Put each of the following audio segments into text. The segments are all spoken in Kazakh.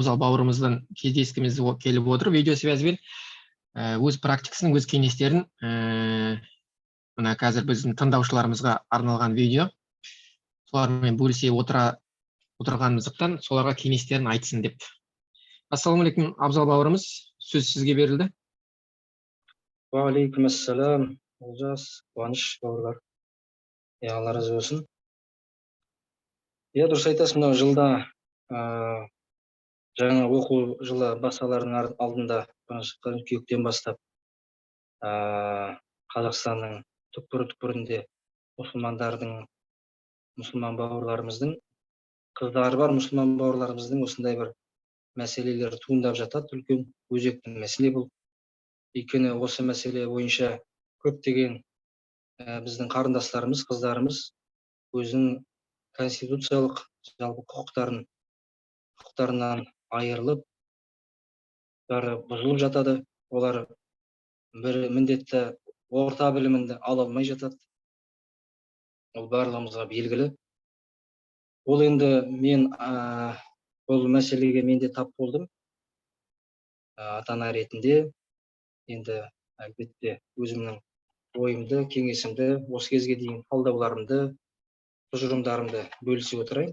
Абзал бауырымыздан кездескіміз келіп отыр видеосвязьбен. Өз практикасын, өз кеңестерін, мына қазір біздің тыңдаушыларымызға арналған видео, солармен бөлісе отырғанымыздықтан, соларға кеңестерін айтсын деп. Ассалаумағалейкум, Абзал бауырымыз, сөз сізге берілді. Уағалейкумассалам, Олжас, Қуаныш бауырлар. Иә, Алла разы болсын. Иә, дұрыс айтасың, мынау жылда жаңа оқу жылы басталардың алдында, қыркүйектен бастап, Қазақстанның түкпір түкпірінде мұсылмандардың, мұсылман бауырларымыздың, қыздары бар мұсылман бауырларымыздың осындай бір мәселелер туындап жатады. Үлкен өзекті мәселе бұл. Өйткені осы мәселе бойынша көптеген біздің қарындастарымыз, қыздарымыз өзінің конституциялық жалпы құқықтарынан айырылып, бәрі бұзылып жатады. Олар бір міндетті орта білімін ала алмай жатады. Ол барлығымызға белгілі. Ол енді мен бұл мәселеге мен де тап болдым ата ана ретінде. Енді әлбетте өзімнің ойымды, кеңесімді, осы кезге дейін талдауларымды, тұжырымдарымды бөлісе отырайын.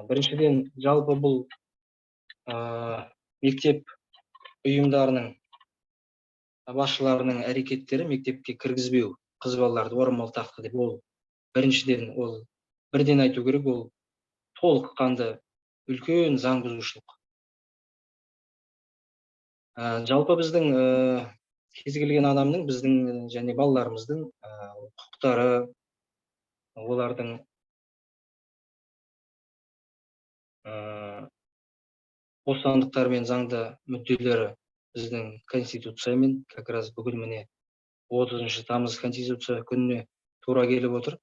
Біріншіден, жалпы бұл мектеп ұйымдарының басшыларының әрекеттері, мектепке кіргізбеу қыз балаларды орамал тақты деп, ол біріншіден, ол бірден айту керек, ол толыққанды үлкен заң бұзушылық. Жалпы біздің кез келген адамның, біздің және балаларымыздың құқықтары, олардың бостандықтары мен заңды мүдделері біздің конституциямен, как раз бүгін, міне, 30 тамыз Конституция күніне тура келіп отыр.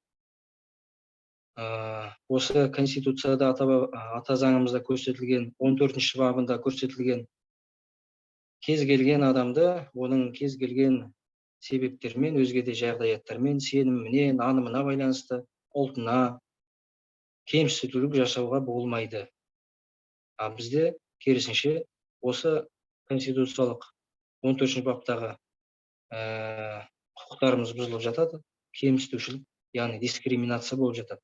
Осы Конституцияда, ата заңымызда көрсетілген, 14 бабында көрсетілген кез келген адамды оның кез келген себептермен, өзге де жағдаяттармен, сеніміне, нанымына байланысты, ұлтына кемсітулік жасауға болмайды. А бізде керісінше, осы конституциялық 14 баптағы құқықтарымыз бұзылып жатады, кемсітушілік, яғни дискриминация болып жатады.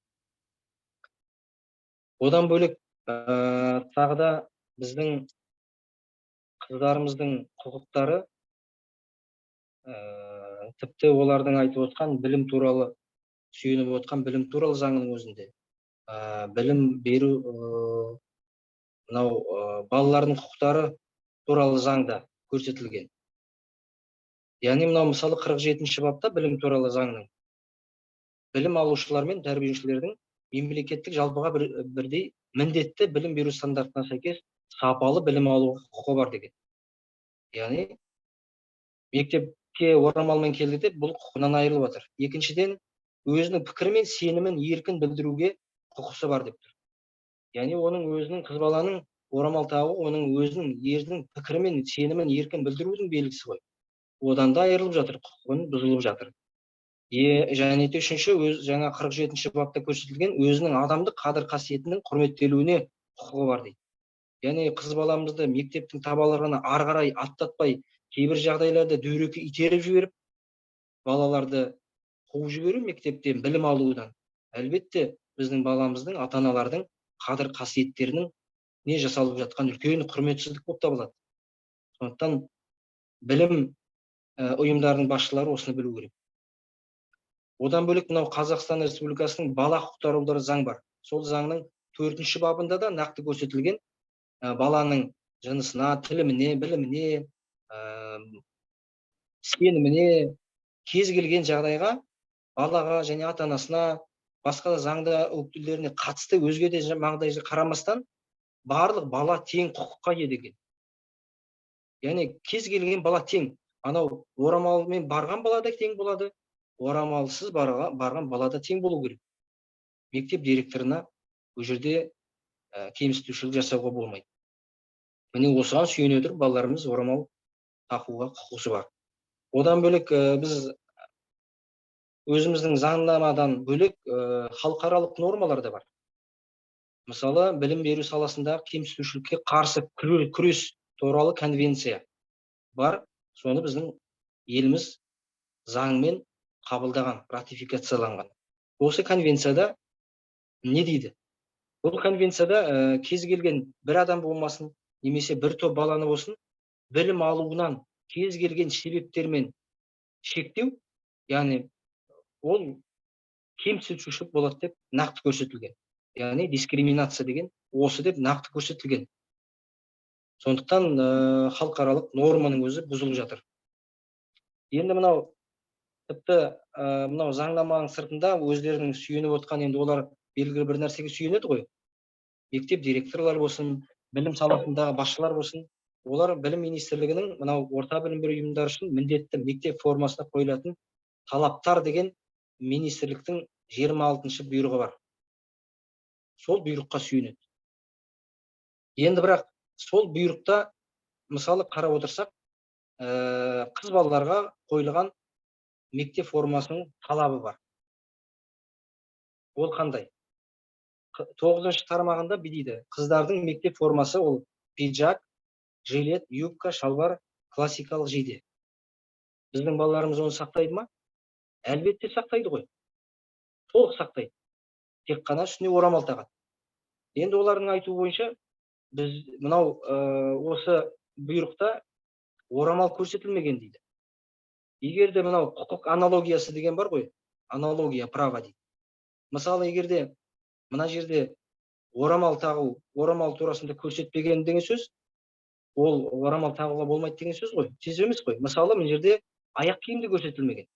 Одан бөлек, тағы да біздің қыздарымыздың құқықтары, тіпті олардың айтып отқан білім туралы, сүйеніп отқан білім туралы заңның өзінде білім беру, мынау балалардың құқықтары туралы заңда көрсетілген. Яғни мынау, мысалы, 47 бапта білім туралы заңның білім алушылар мен тәрбиеленушілердің мемлекеттік жалпыға бірдей міндетті білім беру стандартына сәйкес сапалы білім алуға құқығы бар деген. Яғни мектепке орамалмен келді деп, бұл құқығынан айырылып жатыр. Екіншіден, өзінің пікірі мен сенімін еркін білдіруге құқысы бар деп тұр. Яғни оның өзінің, қыз баланың орамал тағуы оның өзінің ерінің пікірі мен сенімін еркін білдірудің белгісі ғой. Одан да айырылып жатыр, құқығын бұзылып жатыр. Және де үшінші, өз жаңа 47 бапта көрсетілген өзінің адамдық қадір қасиетінің құрметтелуіне құқығы бар дейді. Яғни қыз баламызды мектептің табалдырығына ары қарай аттатпай, кейбір жағдайларда дөрекі итеріп жіберіп, балаларды қуып жіберу мектептен білім алудан, әлбетте, біздің баламыздың, ата аналардың қадір қасиеттерінің не жасалып жатқан үлкен құрметсіздік болып табылады. Сондықтан білім ұйымдарының басшылары осыны білу керек. Одан бөлек, мынау Қазақстан Республикасының бала құқықтары туралы заң бар. Сол заңның 4 бабында да нақты көрсетілген, баланың жынысына, тіліміне, біліміне, сеніміне, кез келген жағдайға балаға және ата анасына, басқа да заңды өкілдеріне қатысты өзге де жағдайға қарамастан, барлық бала тең құқыққа ие деген. Яғни кез келген бала тең. Анау орамалмен барған бала да тең болады, орамалсыз барған бала да тең болу керек. Мектеп директорына бұл жерде кемсітушілік жасауға болмайды. Міне, осыған сүйене отырып, балаларымыз орамал тағуға құқығы бар. Одан бөлек, біз өзіміздің заңнамадан бөлек, халықаралық нормалар да бар. Мысалы, білім беру саласындағы кемсітушілікке қарсы күрес туралы конвенция бар. Соны біздің еліміз заңмен қабылдаған, ратификацияланған. Осы конвенцияда не дейді? Бұл конвенцияда кез келген бір адам болмасын, немесе бір топ баланы болсын, білім алуынан кез келген себептермен шектеу, яғни ол кемсітушілік болады деп нақты көрсетілген. Яғни дискриминация деген осы деп нақты көрсетілген. Сондықтан халықаралық норманың өзі бұзылып жатыр. Енді мынау тіпті мынау заңнаманың сыртында өздерінің сүйеніп отқан, енді олар белгілі бір нәрсеге сүйенеді ғой. Мектеп директорлары болсын, білім саласындағы басшылар болсын, олар білім министрлігінің мынау орта білім беру ұйымдары үшін міндетті мектеп формасына қойылатын талаптар деген министрліктің 26-шы бұйрығы бар. Сол бұйрыққа сүйенеді. Енді бірақ сол бұйрықта, мысалы, қарап отырсақ, қыз балаларға қойылған мектеп формасының талабы бар. Ол қандай? 9-шы тармағында бүй дейді: қыздардың мектеп формасы ол пиджак, жилет, юбка, шалбар, классикалық жейде. Біздің балаларымыз оны сақтайды ма? Әлбетте сақтайды ғой. Толық сақтайды. Тек қана үстіне орамал тағады. Енді олардың айтуы бойынша біз мынау осы бұйрықта орамал көрсетілмеген дейді. Егер де мынау құқық аналогиясы деген бар ғой, аналогия права дейді. Мысалы, егер де мына жерде орамал тағу, орамал турасында көрсетпеген деген сөз, ол орамал тағуға болмайды деген сөз ғой, сөз емес қой. Мысалы, мына жерде аяқ киім де көрсетілмеген.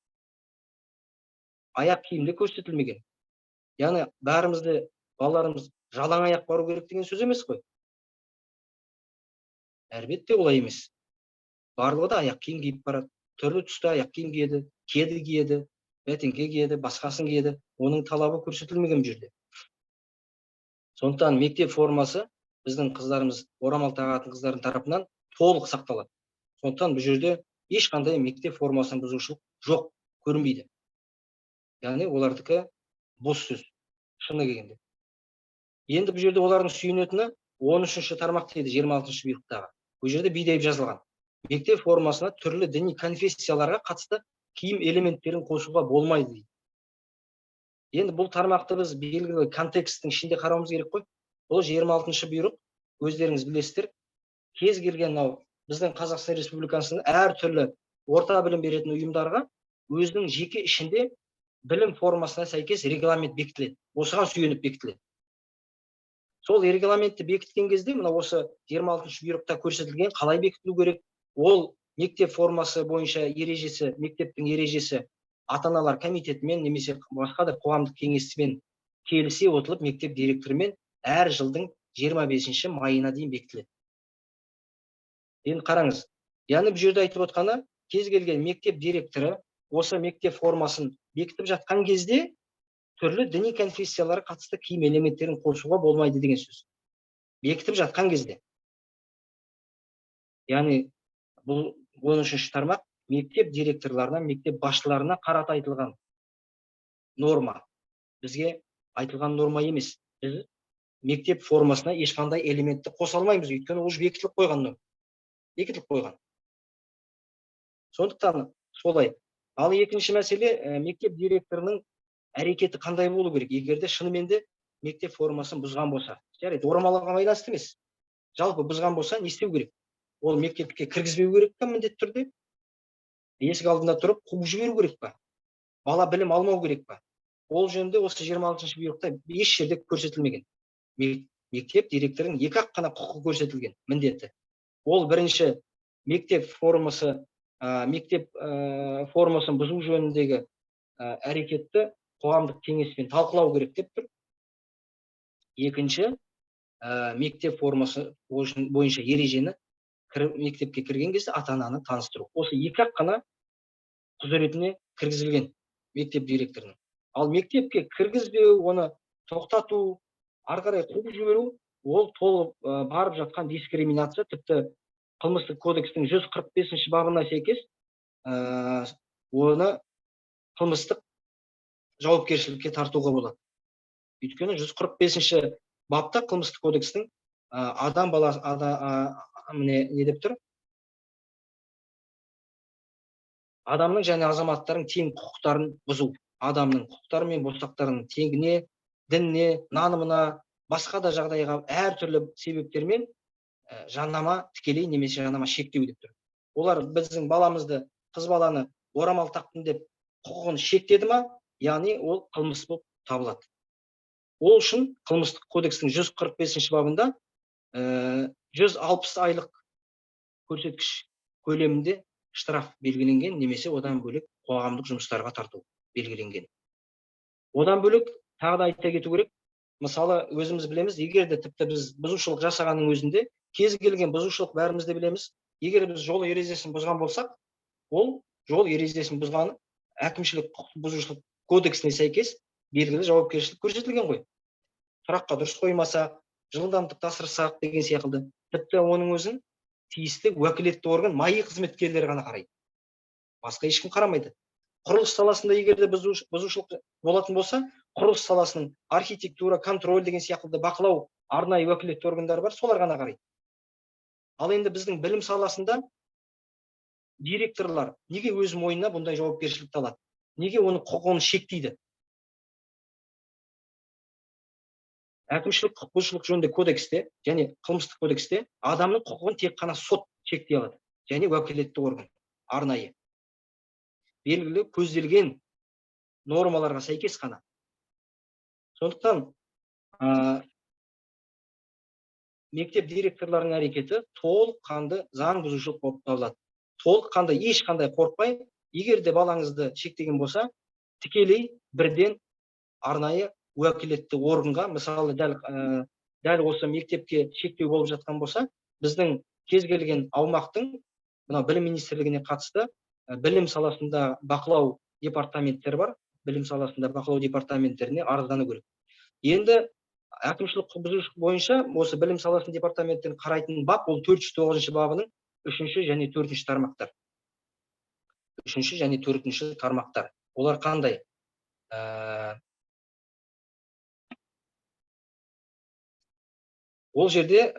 Аяқ киім де көрсетілмеген. Яғни бәрімізде балаларымыз жалаң аяқ бару керек деген сөз емес қой. Әлбетте олай емес. Барлығы да аяқ киім киіп барады. Түрлі түсті аяқ киім киеді, кеды киеді, бәтеңке киеді, басқасын киеді. Оның талабы көрсетілмеген бұл жерде. Сондықтан мектеп формасы біздің қыздарымыз, орамал тағатын қыздардың тарапынан толық сақталады. Сондықтан бұл жерде ешқандай мектеп формасын бұзушылық жоқ, көрінбейді. Яғни олардікі бос сөз, шыны келгенде. Енді бұл жерде олардың сүйенетіні 13-ші тармақ дейді 26-шы бұйрықтағы. Бұл жерде бүй деп жазылған. Мектеп формасына түрлі діни конфессияларға қатысты киім элементтерін қосуға болмайды дейді. Енді бұл тармақты біз белгілі контексттің ішінде қарауымыз керек қой. Бұл 26-шы бұйрық, өздеріңіз білесіздер, кез келген мынау біздің Қазақстан Республикасының әртүрлі орта білім беретін ұйымдарға өзінің жеке ішінде білім формасына сәйкес регламент бекітіледі. Осыған сүйеніп бекітіледі. Сол регламентті бекіткен кезде мына осы 26-шы бұйрықта көрсетілген қалай бекітілу керек, ол мектеп формасы бойынша ережесі, мектептің ережесі ата-аналар комитетімен немесе басқа да қоғамдық кеңеспен келісе отырып мектеп директорымен әр жылдың 25 майына дейін бекітіледі. Енді қараңыз, яғни бұл жерде айтып отқаны, кез келген мектеп директоры осы мектеп формасын бекітіп жатқан кезде түрлі діни конфессияларға қатысты киім элементтерін қосуға болмайды деген сөз. Бекітіп жатқан кезде. Яғни бұл 13-ші тармақ мектеп директорларына, мектеп басшыларына қарата айтылған норма. Бізге айтылған норма емес. Біз мектеп формасына ешқандай элементті қоса алмаймыз, өйткені ол уже бекітіліп қойған норма. Бекітіліп қойған. Сондықтан солай. Ал екінші мәселе, мектеп директорының әрекеті қандай болу керек, егер де шынымен де мектеп формасын бұзған болса. Жарайды, орамалға байланысты емес. Жалпы бұзған болса не істеу керек? Ол мектепке кіргізбеу керек па міндетті түрде? Есік алдында тұрып қуып жіберу керек па? Бала білім алмау керек па? Ол жөнінде осы 26-шы бұйрықта еш жерде көрсетілмеген. Мектеп директорының екі ақ қана құқығы көрсетілген, міндеті. Ол бірінші мектеп формасы, мектеп формасын бұзу жөніндегі әрекетті қоғамдық кеңеспен талқылау керек деп тұр. Екінші, мектеп формасы бойынша ережені мектепке кірген кезде ата-ананы таныстыру. Осы екі ақ қана құзыретіне кіргізілген мектеп директорының. Ал мектепке кіргізбеу, оны тоқтату, ары қарай қуып жіберу, ол толық барып жатқан дискриминация, тіпті қылмыстық кодекстің 145 бабына сәйкес оны қылмыстық жауапкершілікке тартуға болады. Өйткені 145 бапта қылмыстық кодекстің адам баласы міне не деп тұр? Адамның және азаматтардың тең құқықтарын бұзу, адамның құқықтары мен бостандықтарының теңіне, дініне, нанымына, басқа да жағдайға әртүрлі себептермен жанама тікелей немесе жанама шектеу деп тұр. Олар біздің баламызды, қыз баланы орамал тақтым деп құқығын шектеді ма, яғни ол қылмыс болып табылады. Ол үшін қылмыстық кодекстің 145 бабында 160 айлық көрсеткіш көлемінде штраф белгіленген, немесе одан бөлек қоғамдық жұмыстарға тарту белгіленген. Одан бөлек тағы да айта кету керек, мысалы өзіміз білеміз, егер де тіпті біз бұзушылық жасағанның өзінде, кез келген бұзушылық бәріміз де білеміз, егер біз жол ережесін бұзған болсақ, ол жол ережесін бұзғаны әкімшілік құқық бұзушылық кодексіне сәйкес белгілі жауапкершілік көрсетілген ғой. Тұраққа дұрыс қоймасақ, жылдамдықты асырсақ деген секілді, тіпті оның өзін тиісті уәкілетті орган МАИ қызметкерлері ғана қарайды. Басқа ешкім қарамайды. Құрылыс саласында егер де бұзушылық болатын болса, құрылыс саласының архитектура, контроль деген секілді бақылау арнайы уәкілетті органдары бар, солар ғана қарайды. Ал енді біздің білім саласында директорлар неге өз мойнына бұндай жауапкершілікті алады? Неге оның құқығын шектейді? Әкімшілік құқық бұзушылық жөнінде кодексте және қылмыстық кодексте адамның құқығын тек қана сот шектей алады және уәкілетті орган арнайы белгілі көзделген нормаларға сәйкес қана. Сондықтан мектеп директорларының әрекеті толыққанды заң бұзушылық болып табылады. Толыққанды ешқандай қорықпай, егер де балаңызды шектеген болса, тікелей бірден арнайы уәкілетті органға, мысалы дәл осы мектепке шектеу болып жатқан болса, біздің кез келген аумақтың мына білім министрлігіне қатысты білім саласында бақылау департаменттері бар, білім саласында бақылау департаменттеріне арыздану керек. Енді әкімшілік құқық бұзушылық бойынша осы білім саласының департаменттерін қарайтын бап ол 409 бабының 3 және 4 тармақтар. 3 және 4 тармақтар. Олар қандай? Ол жерде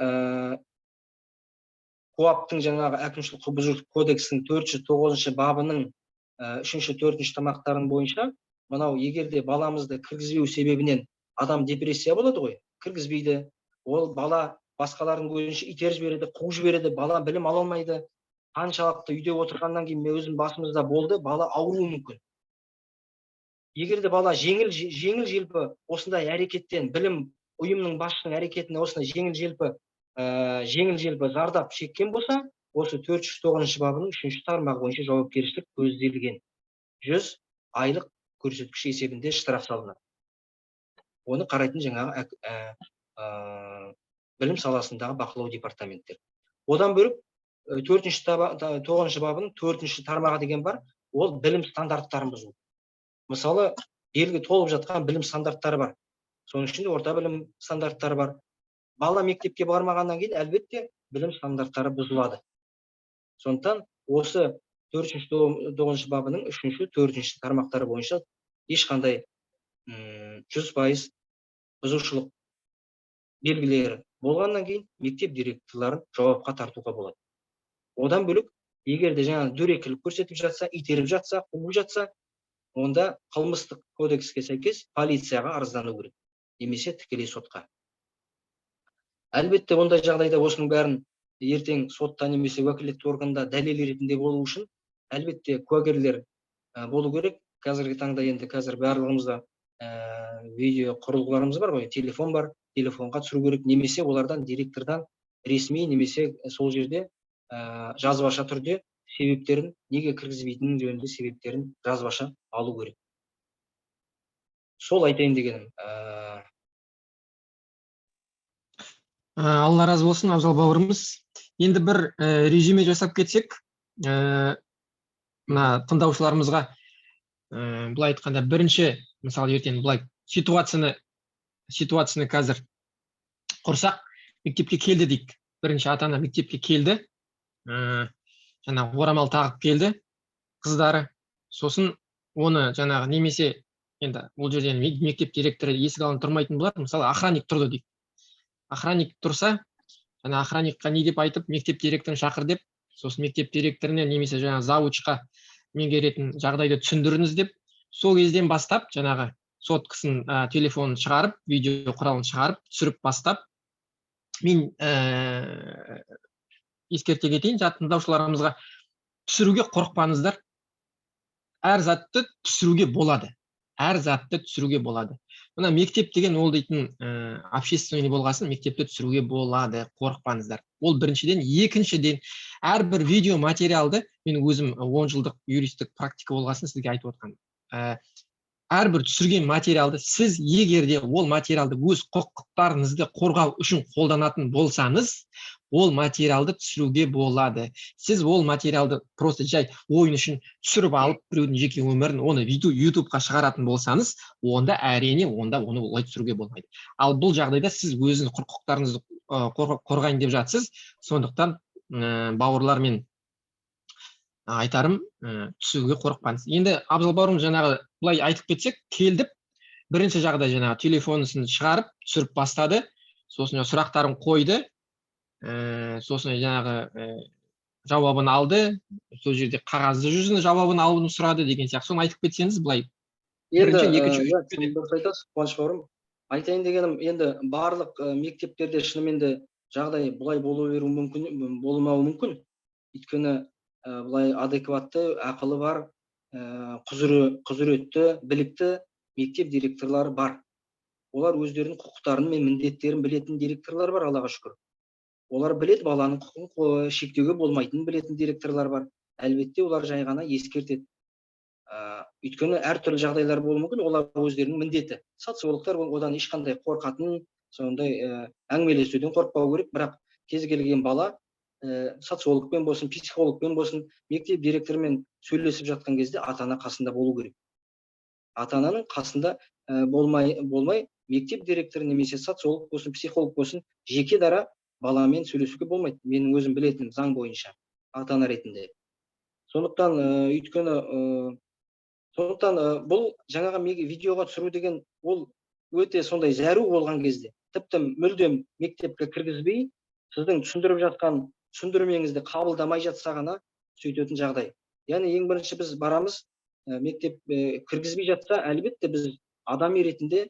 КоАП-тың жаңағы әкімшілік құқық бұзушылық кодексінің 409 бабының 3-ші, 4-ші тармақтарын бойынша мынау егер де баламызды кіргізбеу себебінен адам депрессия болады ғой, кіргізбейді, ол бала басқалардың көзінше итеріп жібереді, қуып жібереді, бала білім ала алмайды. Қаншалықты үйде отырғаннан кейін мен өзім басымызда болды, бала ауруы мүмкін. Егер де бала жеңіл желпі осындай әрекеттен, білім ұйымның басшысының әрекетіне осындай жеңіл желпі зардап шеккен болса, осы 409 бабының 3-ші тармағы бойынша жауапкершілік көзделген. 100 айлық көрсеткіш есебінде штраф салынады. Оны қарайтын жаңағы білім саласындағы бақылау департаменттері. Одан бөлек, 9-шы бабының 4-ші тармағы деген бар, ол білім стандарттарын бұзу. Мысалы, елге толып жатқан білім стандарттары бар. Соның ішінде орта білім стандарттары бар. Бала мектепке бармағаннан кейін әлбетте білім стандарттары бұзылады. Сондықтан осы төртінші тоғызыншы бабының 3-ші, 4-ші тармақтары бойынша ешқандай 100% бұзушылық белгілері болғаннан кейін мектеп директорларын жауапқа тартуға болады. Одан бөлек, егер де жаңағы дөрекілік көрсетіп жатса, итеріп жатса, қуып жатса, онда қылмыстық кодекске сәйкес полицияға арыздану керек, немесе тікелей сотқа. Әлбетте, ондай жағдайда осының бәрін ертең сотта немесе уәкілетті органда дәлел ретінде болу үшін әлбетте куәгерлер болу керек. Қазіргі таңда енді қазір барлығымызда видео құрылғыларымыз бар ғой, телефон бар, телефонға түсіру керек, немесе олардан директордан ресми немесе сол жерде жазбаша түрде себептерін, неге кіргізбейтінін жөнінде себептерін жазбаша алу керек. Сол айтайын дегенім. Алла разы болсын, Абзал бауырымыз. Енді бір резюме жасап кетсек, мына тыңдаушыларымызға, былай айтқанда, бірінші, мысалы, ертең былай ситуацияны қазір құрсақ, мектепке келді дейік. Бірінші ата-ана мектепке келді, жаңағы орамал тағып келді қыздары, сосын оны жаңағы немесе енді бұл жерден мектеп директоры есік алдында тұрмайтын болар, мысалы, охранник тұрды дейік. Охранник тұрса, жаңа охранникқа не деп айтып, мектеп директорын шақыр деп, сосын мектеп директоріне немесе жаңа завучқа меңгеретін жағдайды түсіндіріңіз деп, сол кезден бастап жаңағы соткасын, телефонын шығарып, видео құралын шығарып, түсіріп бастап, мен ескерте кетейін тыңдаушыларымызға: түсіруге қорықпаңыздар. Әр затты түсіруге болады, әр затты түсіруге болады. Мына мектеп деген ол дейтін общественный болғасын, мектепті түсіруге болады, қорықпаңыздар. Ол біріншіден. Екіншіден, әрбір видео материалды, мен өзім 10 жылдық юристтік практика болғасын сізге айтып отқаным, әрбір түсірген материалды сіз егер де ол материалды өз құқықтарыңызды қорғау үшін қолданатын болсаңыз, ол материалды түсіруге болады. Сіз ол материалды просто жай ойын үшін түсіріп алып, біреудің жеке өмірін, оны Ютубқа шығаратын болсаңыз, онда әрине, онда оны олай түсіруге болмайды. Ал бұл жағдайда сіз өзіңіздің құқықтарыңызды қорғайын деп жатсыз. Сондықтан, бауырлар, мен айтарым, түсіруге қорықпаңыз. Енді, Абзал бауырым, жаңағы былай айтып кетсек, келдіп, бірінші жағдай, жаңағы телефонысын шығарып, түсіріп бастады, сосын сұрақтарын қойды, сосын жаңағы жауабын алды, сол жерде қағазды жүзін жауабын алуын сұрады деген сияқты. Соны айтып кетсеңіз былай. Енді Бірінші, екінші, иә, үшінші. Дұрыс айтасыз, Қуаныш бауырым. Айтайын дегенім, енді барлық мектептерде шынымен де жағдай бұлай бола беруі мүмкін, болмауы мүмкін. Өйткені былай адекватты, ақылы бар, құзыретті, білікті мектеп директорлары бар. Олар өздерінің құқықтарын мен міндеттерін білетін директорлар бар, Аллаға шүкір. Олар біледі, баланың құқығын шектеуге болмайтынын білетін директорлар бар. Әлбетте, олар жай ғана ескертеді. Өйткені әртүрлі жағдайлар болуы мүмкін, олар өздерінің міндеті. Социологтар одан ешқандай қорқатын, сондай әңгімелесуден қорықпау керек, бірақ кез келген бала социологпен болсын, психологпен болсын, мектеп директорымен сөйлесіп жатқан кезде ата ана қасында болу керек. Ата ананың қасында болмай мектеп директоры немесе социолог болсын, психолог болсын, жеке дара баламен сөйлесуге болмайды, менің өзім білетін заң бойынша ата ана ретінде. Сондықтан өйткені сондықтан бұл жаңағы видеоға түсіру деген ол өте сондай зәру болған кезде, тіпті мүлдем мектепке кіргізбей, сіздің түсіндіріп жатқан түсіндірмеңізді қабылдамай жатса ғана сөйтетін жағдай. Яғни ең бірінші біз барамыз, мектеп кіргізбей жатса, әлбетте, біз адами ретінде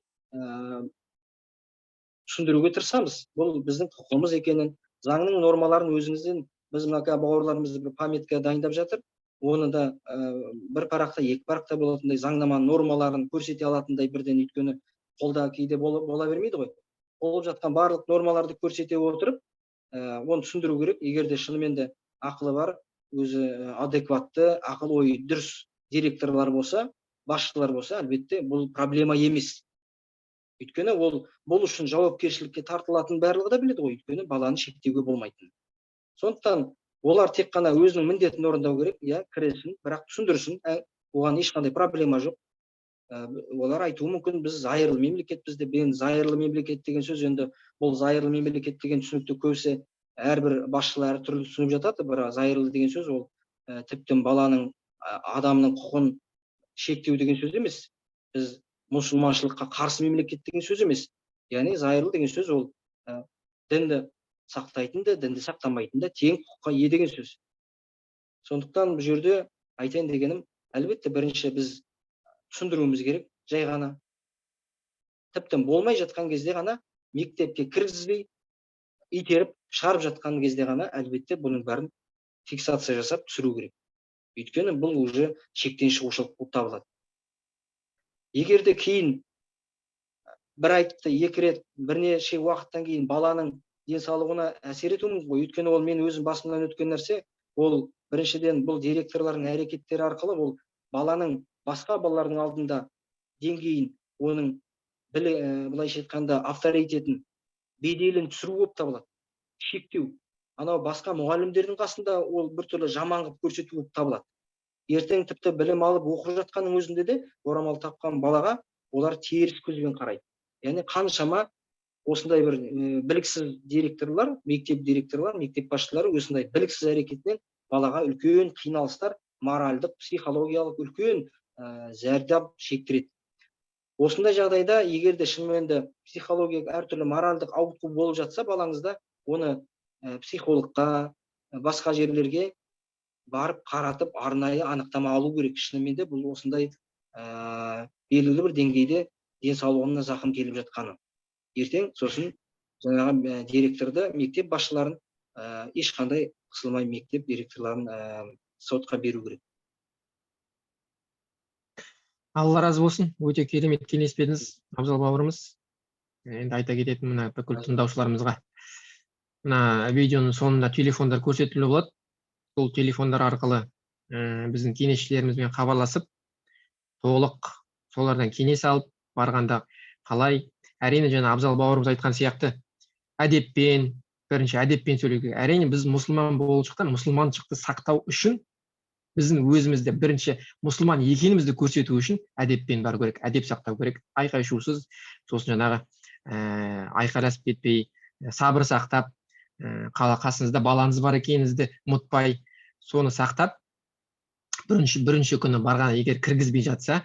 түсіндіруге тырысамыз, бұл біздің құқығымыз екенін, заңның нормаларын. Өзіңізден біз мына бауырларымыз бір памятка дайындап жатыр, оны да бір парақта, екі парақта болатындай, заңнама нормаларын көрсете алатындай бірден. Өйткені қолда кейде бола бермейді ғой. Болып жатқан барлық нормаларды көрсете отырып, оны түсіндіру керек. Егер де шынымен де ақылы бар, өзі адекватты, ақыл ойы дұрыс директорлар болса, басшылар болса, әлбетте, бұл проблема емес. Өйткені ол бұл үшін жауапкершілікке тартылатынын барлығы да біледі ғой, өйткені баланы шектеуге болмайтынын. Сондықтан олар тек қана өзінің міндетін орындау керек, иә, кіресін, бірақ түсіндірсін, оған ешқандай проблема жоқ. Олар айтуы мүмкін, біз зайырлы мемлекетпіз деп. Енді зайырлы мемлекет деген сөз, енді бұл зайырлы мемлекет деген түсінікті көбісі, әрбір басшылар әртүрлі түсініп жатады. Бірақ зайырлы деген сөз ол тіптен баланың, адамның құқын шектеу деген сөз емес, біз мұсылманшылыққа қарсы мемлекет деген сөз емес. Яғни зайырлы деген сөз ол дінді сақтайтын да, дінді сақтамайтын да тең құқыққа ие деген сөз. Сондықтан бұл жерде айтайын дегенім, әлбетте, бірінші біз түсіндіруіміз керек жай ғана. Тіптен болмай жатқан кезде ғана, мектепке кіргізбей, итеріп шығарып жатқан кезде ғана, әлбетте, бұның бәрін фиксация жасап түсіру керек. Өйткені бұл уже шектен шығушылық болып табылады. Егер де кейін бір айтты, екі рет, бірнеше уақыттан кейін баланың денсаулығына әсер етуі мүмкін ғой. Өйткені ол мен өзім басымнан өткен нәрсе. Ол біріншіден, бұл директорлардың әрекеттері арқылы ол баланың басқа балалардың алдында деңгейін, оның былайша айтқанда, авторитетін, беделін түсіру болып табылады, шектеу. Анау басқа мұғалімдердің қасында ол біртүрлі жаман қылып көрсету болып табылады. Ертең тіпті білім алып, оқып жатқанның өзінде де орамал таққан балаға олар теріс көзбен қарайды. Яғни қаншама осындай бір біліксіз директорлар, мектеп директорлар, мектеп басшылары осындай біліксіз әрекетінен балаға үлкен қиналыстар, моральдық, психологиялық үлкен зардап шектіреді. Осындай жағдайда егер де шынымен де психологиялық әртүрлі моральдық ауытқу болып жатса балаңызда, оны психологқа, басқа жерлерге барып қаратып, арнайы анықтама алу керек. Шынымен де бұл осындай белгілі бір деңгейде денсаулығына зақым келіп жатқаны. Ертең сосын жаңағы директорды, мектеп басшыларын ешқандай қысылмай мектеп директорларын сотқа беру керек. Алла разы болсын, өте керемет кеңес бердіңіз, Абзал бауырымыз. Енді айта кететін мына бүкіл тыңдаушыларымызға, мына видеоның соңында телефондар көрсетіліп болады. Сол телефондар арқылы біздің кеңесшілерімізбен хабарласып, толық солардан кеңес алып, барғанда қалай, әрине, жаңа Абзал бауырымыз айтқан сияқты, әдеппен, бірінші әдеппен сөйлеу керек. Әрине, біз мұсылман болғандықтан, мұсылманшылықты сақтау үшін, біздің өзімізді бірінші мұсылман екенімізді көрсету үшін әдеппен бару керек, әдеп сақтау керек, айқай шусыз, сосын жаңағы айқайласып кетпей, сабыр сақтап, қасыңызда балаңыз бар екеніңізді ұмытпай, соны сақтап, бірінші күні барған, егер кіргізбей жатса,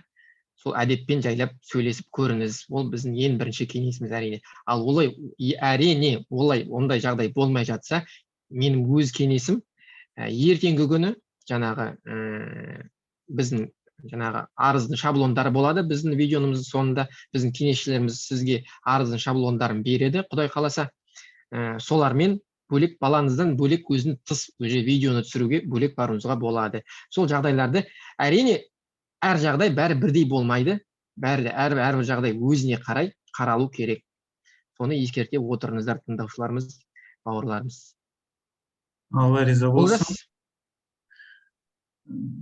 сол әдеппен жайлап сөйлесіп көріңіз. Ол біздің ең бірінші кеңесіміз, әрине. Ал олай, әрине, олай ондай жағдай болмай жатса, менің өз кеңесім, ертеңгі күні жаңағы біздің жаңағы арыздың шаблондары болады. Біздің видеомыздың соңында біздің кеңесшілеріміз сізге арыздың шаблондарын береді, Құдай қаласа. Солармен бөлек, балаңыздан бөлек, өзін тыс уже видеоны түсіруге бөлек баруыңызға болады. Сол жағдайларды, әрине, әр жағдай бәрі бірдей болмайды, бәрі де әрбір жағдай өзіне қарай қаралу керек. Соны ескерте отырыңыздар, тыңдаушыларымыз, бауырларымыз. Алла риза болсын. Олжас.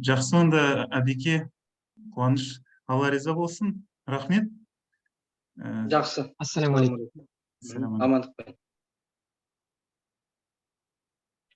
Жақсы онда, Әбеке, Қуаныш, Алла риза болсын, рахмет. Жақсы. Ассалаумағалейкум. Ассалаумағалейкум. Амандықпен.